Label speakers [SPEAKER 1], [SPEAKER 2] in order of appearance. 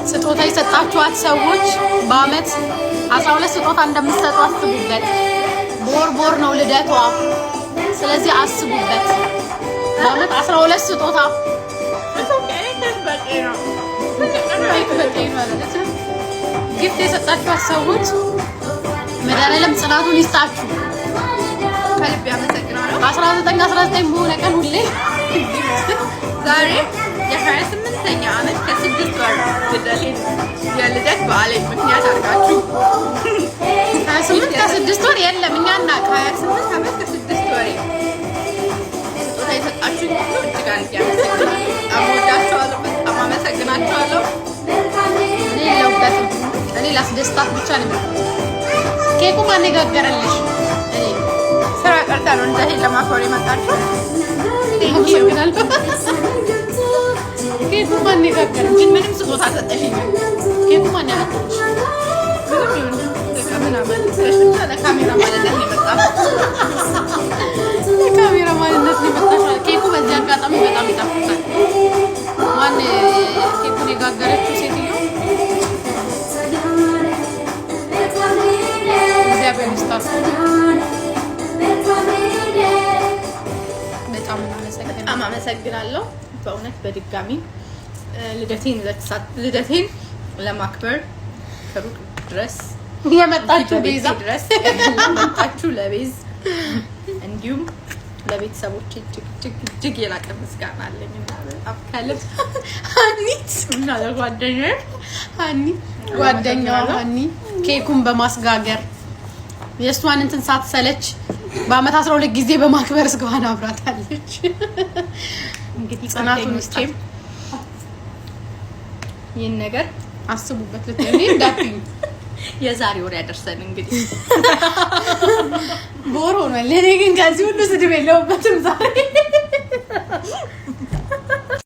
[SPEAKER 1] ስጦታ የሰጣችኋት ሰዎች በአመት 12 ስጦታ እንደምትሰጡ አስቡበት። ቦር ቦር ነው ልደቷ። ስለዚህ አስቡበት። በአመት 12 ስጦታ።
[SPEAKER 2] በቂ ነው።
[SPEAKER 1] በቂ ነው አላለችም። Gift የሰጣችኋት ሰዎች መድኃኒዓለም ጽናቱን ይስጣችሁ።
[SPEAKER 2] ከልብ አመሰግናለሁ።
[SPEAKER 1] 19 19 በሆነ ቀን ሁሌ
[SPEAKER 2] ዛሬ የ28ኛ ዓመት ከ6 ወር ልደቴን የልደት በዓሌን ምክንያት አድርጋችሁ
[SPEAKER 1] 28 ከ6 ወር የለም፣ እኛ እናውቅ።
[SPEAKER 2] 28 ዓመት ከ6 ወሬ ስጦታ የሰጣችሁኝ ሁሉ እጅግ አድርጌ አመሰግናለሁ። በጣም እወዳችኋለሁ። በጣም አመሰግናችኋለሁ።
[SPEAKER 1] እኔ የለሁበትም። እኔ ላስደስታት ብቻ ነው የመጣሁት። ኬኩ ማን የጋገረልሽ? እኔ።
[SPEAKER 2] ስራ ቀርታ ነው ልደቴን ለማክበር የመጣችሁ።
[SPEAKER 1] አመሰግናለሁ። ኬኩ ማን የጋገረልሽ?
[SPEAKER 2] ግን ምንም ስጦታ አልሰጠሽኝም።
[SPEAKER 1] ኬኩ ማን ያመጣልሽ?
[SPEAKER 2] ምንም ይሁን በቃ ምናምን ብለሽ ብቻ ለካሜራ ማለትነት ነው የመጣሁት።
[SPEAKER 1] ለካሜራ ማንነት ነው የመጣሽው። ኬኩ በዚህ አጋጣሚ በጣም ይጣፍጣል። ማን ኬኩን የጋገረችው ሴትዮ እግዚአብሔር ይስጣት። በጣም እናመሰግናለን።
[SPEAKER 2] በጣም አመሰግናለሁ። በእውነት በድጋሚ ልደቴን ለማክበር ከሩቅ ድረስ
[SPEAKER 1] የመጣችሁ ቤዛ
[SPEAKER 2] ድረስ ለመጣችሁ ለቤዝ እንዲሁም ለቤተሰቦች እጅግ እጅግ እጅግ የላቀ ምስጋና አለኝ እና በጣም ከልብ
[SPEAKER 1] ሀኒት
[SPEAKER 2] እና ለጓደኛዬ
[SPEAKER 1] ሀኒ፣ ጓደኛዋ ሀኒ ኬኩን በማስጋገር የእሷን እንትን ሳትሰለች በአመት 12 ጊዜ በማክበር እስካሁን አብራታለች።
[SPEAKER 2] እንግዲህ
[SPEAKER 1] ጽናቱን
[SPEAKER 2] ጓደኞቼም ይህን ነገር
[SPEAKER 1] አስቡበት። ልትይ እኔ እንዳትዪኝ።
[SPEAKER 2] የዛሬ ወር ያደርሰን እንግዲህ።
[SPEAKER 1] ቦር ሆኗል። እኔ ግን ከዚህ ሁሉ ስድብ የለሁበትም ዛሬ።